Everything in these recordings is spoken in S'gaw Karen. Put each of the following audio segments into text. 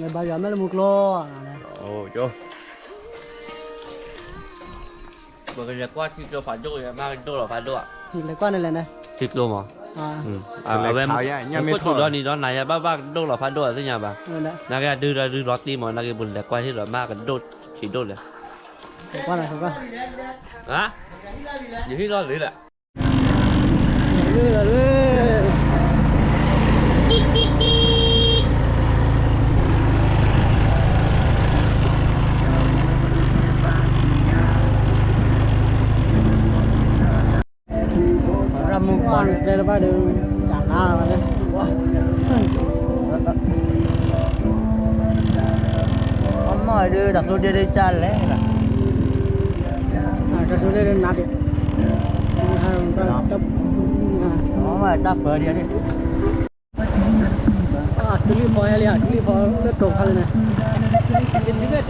လဲၤဘါယွၤမ့ၢ်လၢမူကျိ, ပကလဲၤကွၢ်ထံကျိဖးဒိၣ် မ့ၢ်ကဒိၣ်လီၤဖးဒိၣ်ဧါ, လဲၤကွၢ်န့ၣ်လဲၣ်န့ၣ်, ထံကျိမး, အဝဲမ့ၢ်ခိၣ်ထူဒီးနံၤဒီးနၤယၤဘၣ်ဘၣ်ကဒိၣ်လီၤဖးဒိၣ်ဧါသ့ၣ်ညါဘၣ်, နာ်က့အဒုဒီးဒုလီၤတံၢ်မး နာ်က့ပလဲၤကွၢ်ထံဒီးမ့ၢ်ကဒိၣ်ဆံးဒိၣ်လဲၣ်, ယဟံၣ်လီၤလံလၢ ရၣ်မုၣ်ကွၢ်န့ၣ် တဲတဘၣ်ဒီး ကနါလီၤလၢ အမ့ၢ်ဒုး တၢ်သိဒ့ဒုးကလဲၣ်, တၢ်သိဒ့ဒုးနါဒံး, အမ့ၢ်တၢ်ပၢဒံး, ကလံၤဖီဟဲလံ ကလံၤဖီလၢတိာ်ခါလၢန့ၣ်, တဒုးဘၣ်ထံဆံလီၤန့ၣ်,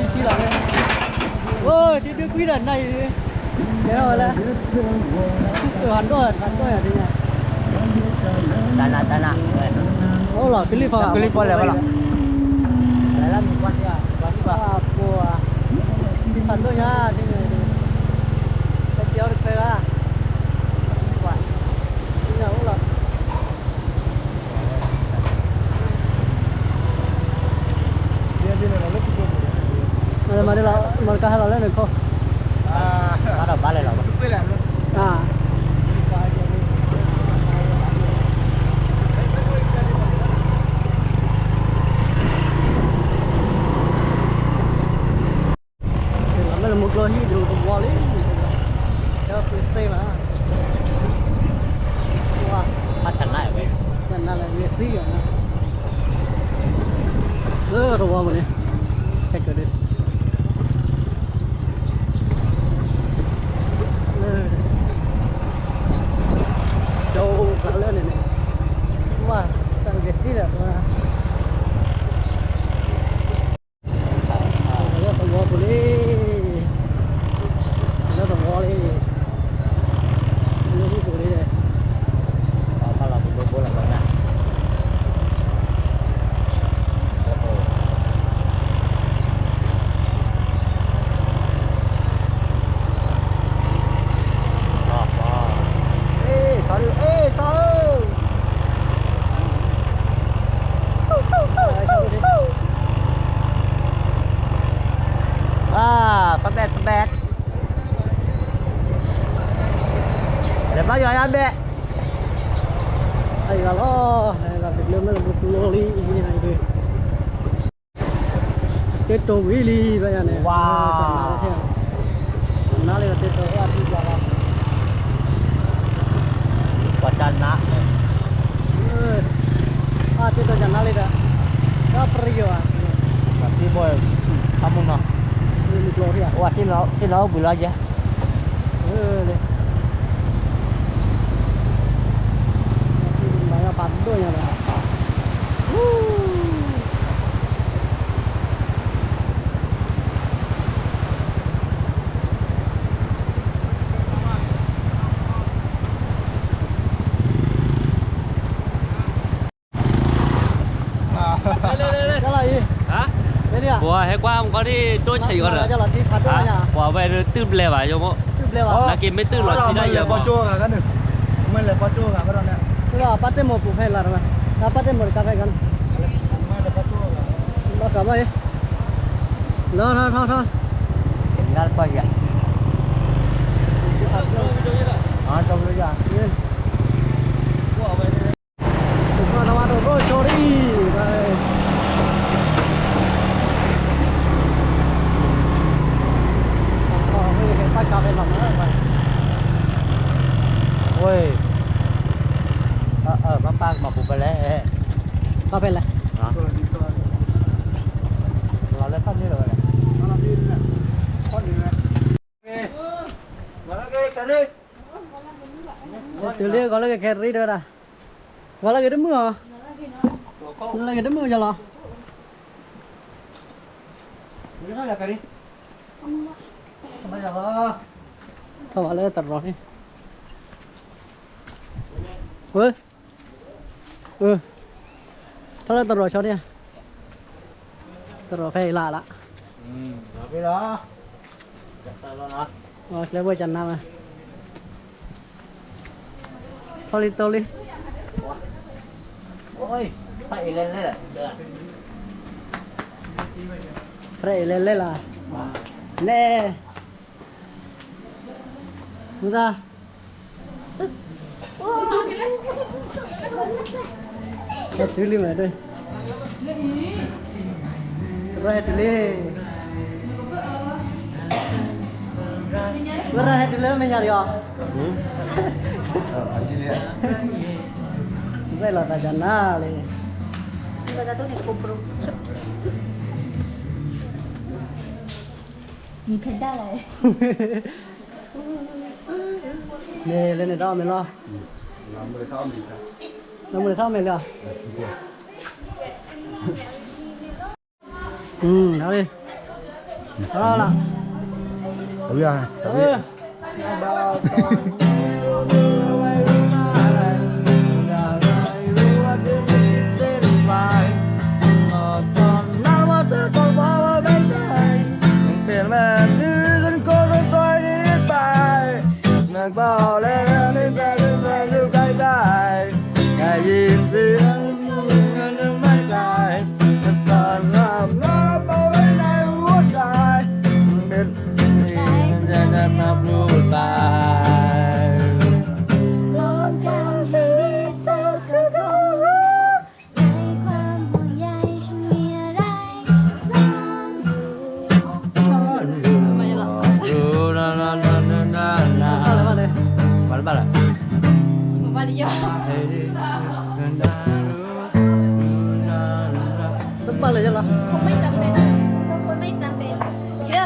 အိ ထံဒုးကွံဒီးနါအံၤ, ကဲဝဲလၢ ဟးဒိၣ်ဟးဒိၣ်ယၤဒ်ညါ, တနၤတနၤ, အိၣ်လီၤကလံၤဖီ ကလံၤဖီလဲၣ်ဘၣ်လီၤ, လဲၤလၢမုၢ်ကွၢ်ထံ, ပှၤ ဟးဒိၣ်ညါဒ်ညါ, ကဲအီၤတခွဲဘၣ်, ဒ်ညါအိၣ်လီၤ မၤဒ်လီၤ မၤကဟဲလီၤလၢနခိၣ်, ဘၣ်ဒီးဘၣ်လဲၣ်လီၤ, လီၤမ့ၢ်လၢမူကျိဟံၣ်ဒိၣ်တဝီလံ, ကဲဖုစ့မး, ဝါ, ဖးတနါဝဲ, တနါလၢဝဲသံယၤ, လၢတဝီပူၤန့ၣ်, ဟဲကၢၤဒုး ကၠိကျါလၢန့ၣ်န့ၣ်, ဝါ, တၢ်ဂ့ၤသံဒီး, လၢသဝီပူၤလံ, လၢသဝီလံ, လၢဟံၣ်ပူၤလံ, ဘၣ်လီၤပူၤဘိလီၤဘၣ်ညါ အါ, ပဘဲၣ်ပဘဲၣ်, လဲၤဘါယွၤယါဘဲၣ်, အယွၤလီၤ, လၢတကျိမ့ၢ်လၢမူကျိလံ, တ့တိာ်ဝံၤလံဘၣ်ယၤန့ၣ်, ဝါ, နါလံဒီးတ့တိာ်ဝဲအထံကျါလီၤ, ပှၤတၢ်နါ, အါတ့တိာ်ကနါလံဒီး, ဒီးပရံယိၤဧါ, ပှၤသံဘိ, အမုၢ်နီၤ, မုၢ်ကျိထံဧါ, ဝဲသံလီၤအိၣ်ဘှံးလီၤယဲ, လၢ, မၤယါပာ်ဒိၣ်ညါဒီး ပှၤဟဲကွၢ်မကီၢ်ဒ်ဒိၣ်ဆဲးယီၤဒီး, ပှၤဝဲဒၣ်တုၢ်ဘျဲဘၣ်ယိၣ်မိၢ်, နာ်က့မ့ၢ်တုၢ်လီၤဆံဒၣ်ယဲၢ်မီၢ်, ပၢ်တဲမိၢ်ပူၤဖဲလီၤ, ပၢ်တဲမိၢ်တကါဖဲကီး, ဘၣ်ဃးဘၣ်အံၤ, လီၤထီၣ်ထီၣ်ထီၣ်, လၢပှၤယၤ, အါ, တဝါတဝါတရိၣ်ဆိရံ, ဝဲ, ပၢ်ပၢ်ကမၤပူၤဖဲလဲၣ်, ပၢ်ဖဲလဲၣ်, လီၤလၢဖးန့ၣ်လီၤဝဲလဲၣ်, တုၤလံဂီၤလၢကခဲရံတဝဲဒၣ် ဝဲလၢဂ့ၤတမုာ်အီၤ, လၢဂ့ၤတမုာ်ယလီၤ, ထီၣ်ဝဲလၢတရီးန့ၣ်, ဝဲ, ထီၣ်လၢတရီးဆီန့ၣ်, သရိာ်ဖဲအံၤလၢ်လၢ်, ကျဲဘိကနါမး, ထီလံတိလံ, ဖဲအံၤလဲၤလဲၤလၢ်, နဲ, မုၢ်သါ ဟဲတုၤလံမး, ရၢဟဲတုၤလံ, ရၢဟဲတုၤလၢမဲာ်ညါဒီးအီၤ, ဝဲလီၤသးကနါလံ, မံဖဲဒၣ်လဲၣ်, န့ၣ်လဲၤန့ၣ်တၢ်အီၣ်မ့ၤလီၤ, လၢမုၢ်လၢထီၣ်အီၣ်မ့ၤလီၤ, လီၤလီၤ, တဘၣ်လၢၤလီၤ, စံးထီၣ်ပတြၢၤ ယုၢ်ကယၤဆၢဖိတၢတၢ, ကယဲၢ်ဟီၣ်ခိၣ်ဖိခဲလၢာ်သ့ၣ်ဧၢ, ပှဲၤထီၣ်ယွၤလၢတၢ်သူၣ်ဖှံသးညီပူၤန့ၣ်တက့ၢ်.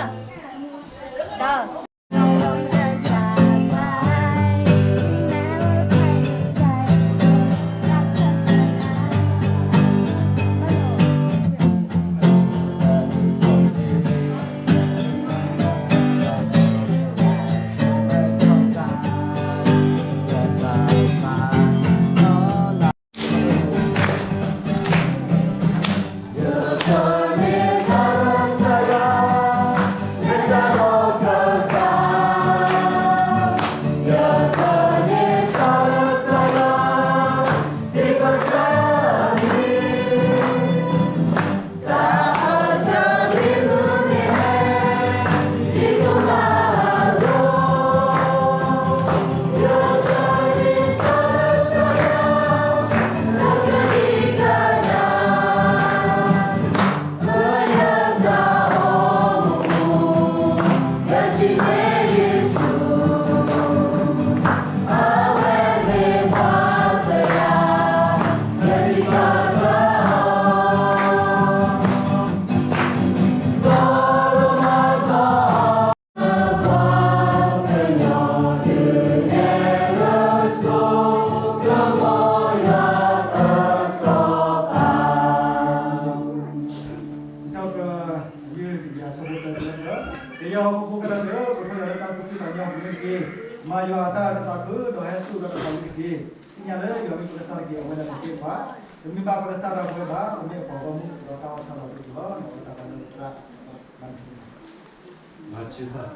မၤယွၤအတၢ်အဲၣ်တၢ်ကွံဒီးဟဲစိာ်ဒီးတၢ်သးဝံၣ်တက့ၢ်. သ့ၣ်ညါလၢယွၤမ့ၢ်ပကစၢ်တက့ၢ်, အဝဲဒၣ်တသ့ဘၣ်. ပမ့ၢ်ဘၣ်ပကစၢ်တၢ်ပဝဲဘၣ်, ပမ့ၢ်အပှၤဂီၢ်မုၢ်ဒီးတၢ်အီၣ်ဆၣ်လီၤတက့ၢ်လီၤ. အဝဲတၢ်သးလၢပသရၣ်ဘၣ်တက့ၢ်.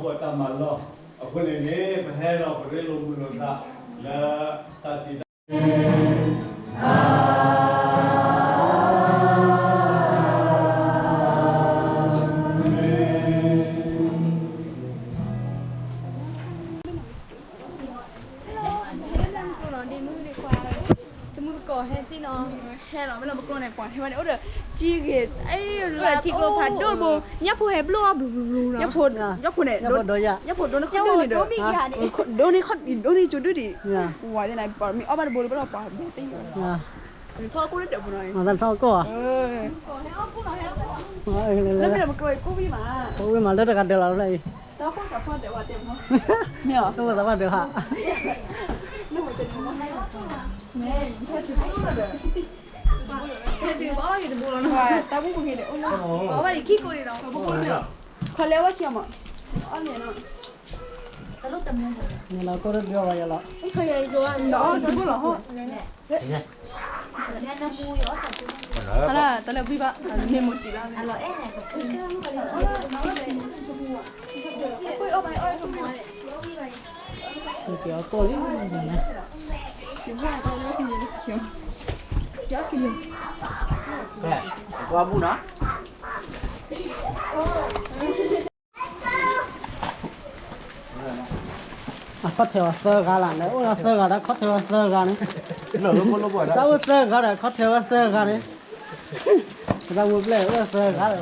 တၢ်မၤလီၢ်, အဃိန့ၣ်န့ၣ် ပဟဲဒီးပရ့လိာ်မုာ်လိာ်သးလၢတၢ်စံးတၢ် တမုၢ်သကိးဟဲသ့ၣ်နီၤ, ဟဲလီၤမ့ၢ်လီၤပကျိန့ၣ် ပှၤဟဲဝဲန့ၣ် အိၣ်ဒီး ကံဂ့ၤ လၢထံကျိဖးဒိၣ်တဘိ, ညၣ်ဖိဟဲဘျိၣ်အီၤဘျူဘျူဘျူနီၤ, ညၣ်ဖိန့ၣ် ညၣ်ဖိဒိယါ, ညၣ်ဖိဒိန့ၣ်ခိၣ်ဒိၣ်န့ၣ်ဒီး, ဒိန့ၣ်ခီၣ်ဒိၣ်န့ၣ်ကၠိဒိၣ်ဒံး, ဝဲန့ၣ် ပှၤမ့ၢ်အီၣ်ဘၣ်တဘိလၢဘၣ်ဒီးပှၤဘၣ်သ့ၣ်ညါ, ထီၣ်ကိၣ်လၢဒၢးဖိနီၤ, ထီၣ်ကိၣ်ဧါ, လၢမ့ၢ်လီၤပကျိကိၣ်ဝံၣ်မး, ကိၣ်ဝံၣ်မးလၢတဂၤဒၢးလီၤလၢအံၤ, တၢ်ဖိသးပှၢ်ဒၢးဟး, တၢ်ပူၤပူၤန့ၣ် အိၣ်လၢ ပှၤဘၣ်ယခံကိးန့ၣ်ဒီး ခီလဲဝဲခံအီၤမး, အီၣ်န့ၣ်နီၤ, န့ၣ်လီၤ ကိၣ်တဒုအီၤဘၣ်ယၤလီၤ, တဘိလီၤဟီၣ်, တၢ်လၢဘှံးဘၣ် မ့ၢ်မိၢ်စံးဘၣ် က့ၤအီၣ်ကိၣ်လံ, က့ၤအီၣ်ကိၣ်လံ, က့ၤအီၣ်ကိၣ်လံ, အခီၣ်ထံးဝဲသၢဂၤလီၤန့ၣ်, အိၣ်လၢသၢဂၤဒီး အခီၣ်ထံးဝဲသၢဂၤန့ၣ်, တၢ်အိၣ်သၢဂၤဒီး အခီၣ်ထံးဝဲသၢဂၤန့ၣ်, ပတၢ်ဝဲပျဲၢ်အိၣ်သၢ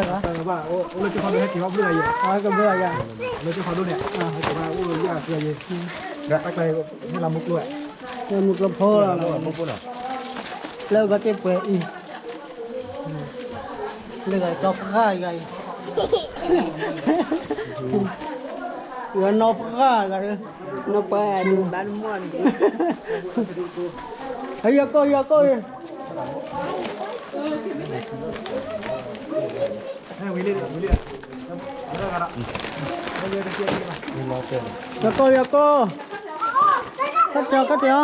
ဂၤဒီး အခီၣ်ထံးဝဲသၢဂၤ, လၢကဘျုးယၤ, လၢကဘျုးယၤ, လၢမူကျိဖိလီၤ, လၢဂီၤတ့ၢ်ပှဲၤအံၤ လၢဂၤကၠီဖးယၤအံၤ, ဂၤနီၢ်ဖးဂၤ, နီၢ်ဖးဂၤဒုးဘၣ်တမီၢ်န့ၣ်, ဟဲယၤကိၣ်ယၤကိၣ်အံၤ, ယၤကိၣ်ယၤကိၣ်, ခီၣ်ထံးခီၣ်ထံး,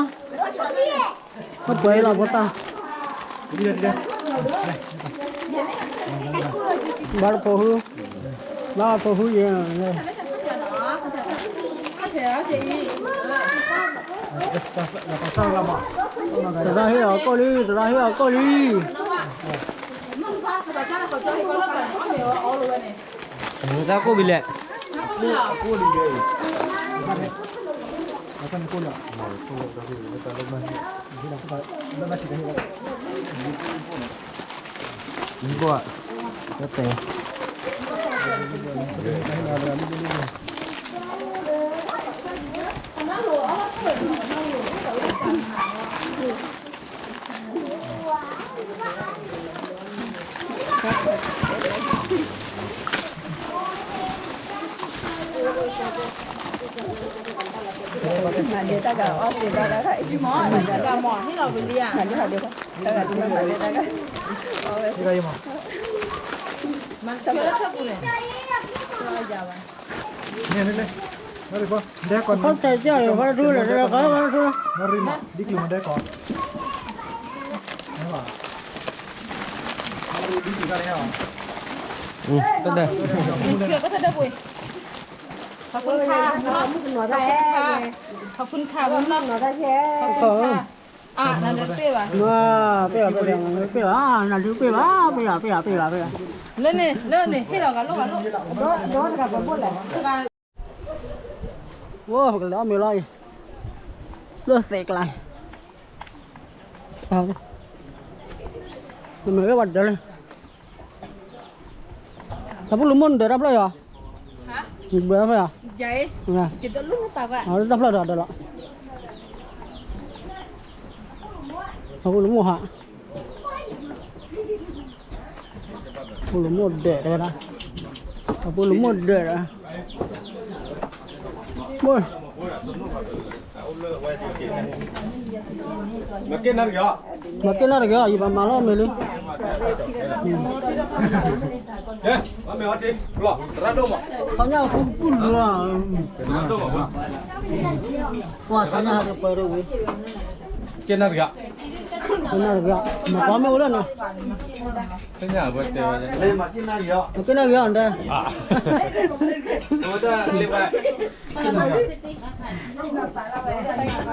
ပှဲၤလီၤဖိသၣ်, ဘၣ်တဖိဟု, ဘၣ်ဖိဟုယဲ, သရၣ်ဟ့ၣ်အီၤကိၣ်လံ, သရၣ်ဟ့ၣ်အီၤကိၣ်လံ, တၢ်ကိၣ်ဘံလဲၣ်, မ့ၢ်ဘၣ်, တၢ်တဲ, မၤဒဲတၢ်ဂၤအီၣ်သ့, မၤဒဲတၢ်ဂၤ, တၢ်ဂၤဒ်မၤဒဲတၢ်ဂၤ, အီၣ်ဝဲ, မၤလၢထၢၣ်ပူၤန့ၣ်, ခီၣ်ထံးကၢ်လီၤ ခီၣ်ထံးလီၤ, ခီၣ်ထံးလီၤ, တၢ်ဒဲး, ခီၣ်ထံး, ခီၣ်ထံး, ခီၣ်ထံး, ခီၣ်ထံး, အါ, နၤဒုးပ့ၢ်ဘၣ်, ပ့ၢ်ဘၣ်, ပ့ၢ်ဘၣ်, နၤဒုးပ့ၢ်ဘၣ်, ပ့ၢ်ဘၣ်, ပ့ၢ်ဘၣ်, ပ့ၢ်ဘၣ်, လၢန့ၣ်, လၢန့ၣ်, ဟ့ၣ်လီၤဂၤလိၣ်ဂၤလိၣ်, အိၣ်ပကလဲၤအီၣ်မ့ၤလီၤအံၤ, လၢသဲးကျါ, မ့ၢ်ဝဲပှၤဒၢးလံ, တၢ်ပူၤလူၤမိၢ်နဒၢးတၢ်ဖျၢၣ်ယီၤ, နဒၢးတၢ်ဖျၢၣ်ယီၤ, တၢ်ဖျၢၣ်ဒီးဒၢးလီၤ, တၢ်ပူၤလူၤမိၢ်ဟး ပူၤလူၤမိၢ်ဒၢးတဲဝဲဒၣ်, အပူၤလူၤမိၢ်ဒၢးဒီး, မၤက့ၤနၢ်တဂ့ၤ, ယဘၣ်မၤလီၤမ့ၤလံ, သ့ၣ်ညါအဃိကပူၤလူၤ, ပှၤသ့ၣ်ညါဟးတပၢၢ်တဝံၤ, က့ၤနၢ်တဂ့ၤ မကွၢ်မ့ၢ်အိၣ်လၢနီၤ, မက့ၤနၢ်ဂ့ၤအီၤဒၣ်, ဟဲအီၣ်ဒီးတၢ်လီၤအံၤ, တၢ်ခ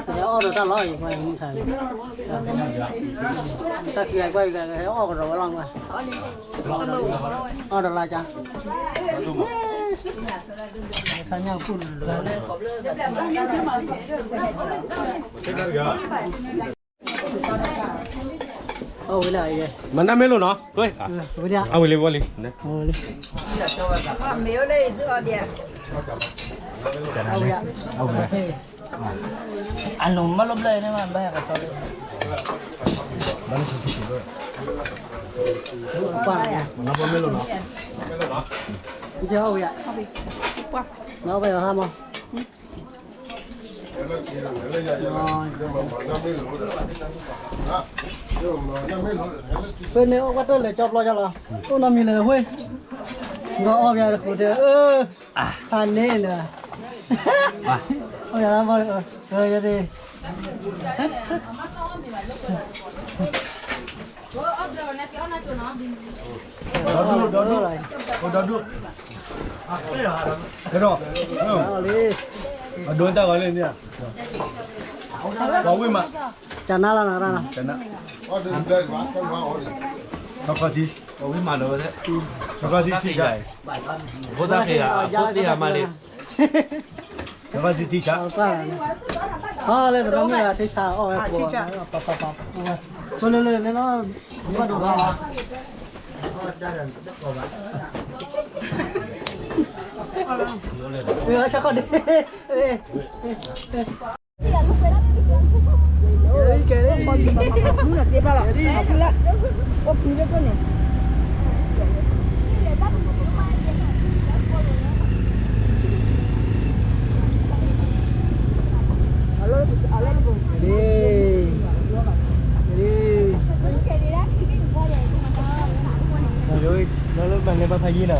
ံဂၤကွၢ်အံၤ ဟဲအီၣ်ကဒီးဝဲလီၤကွၢ်, အီၣ်ဒီးလါကါ, ဆါညါကူၣ်လၢ မနၤမ့ၢ်လိာ်နီၤ, အဝဲလံဝဲလံ, အနူမ့ၢ်လိာ်ဘျဲၣ်န့ၣ်မး, ဘၣ်ဟဲကတီၢ်လၢ မ့ၢ်လိာ်နီၤ, မ့ၢ်လိာ်နီၤ, မ့ၢ်လိာ်နီၤ, မ့ၢ်လိာ်နီၤ, ဖဲန့ၣ်အိၣ်ကွၢ်တၢၢ်လဲၤကၠီပျီကၠီလီၤ, အိၣ်နီတမံၤလၢၤဝဲ, ဒီးအီၣ်ဘၣ်တဃိးတဲ, ဖးန့ၣ်လၢ, အိၣ်ယၤလၢမီၢ်, ယဒ့ ဒီး, အဒိတၢ်ဂီၤလၢန့ၣ်, ပှၤဝံၣ်မး, ကနၣ်လီၤနၤ, ကနၣ်, ခီခီထံ, ပှၤဝံၣ်မးဒီး, ခီခီထံထံၣ်ဆါ, ဖိသၣ်ဃ့ယၤ, ဖိသၣ်ဃ့ယၤမးလံ, ခီခီထံထံၣ်ဆါ, ဟီလၢပဒီမုၢ်ဂၤထံဆါအီၣ်ဝဲ, ပလၢလၢန့ၣ်လီၤ, ဘၣ်ဒိးဘၣ် ဆၢခီၣ်ဒ့, လၢလၢပှၤန့ၣ် ဘၣ်ဖးယံၤနီၤ.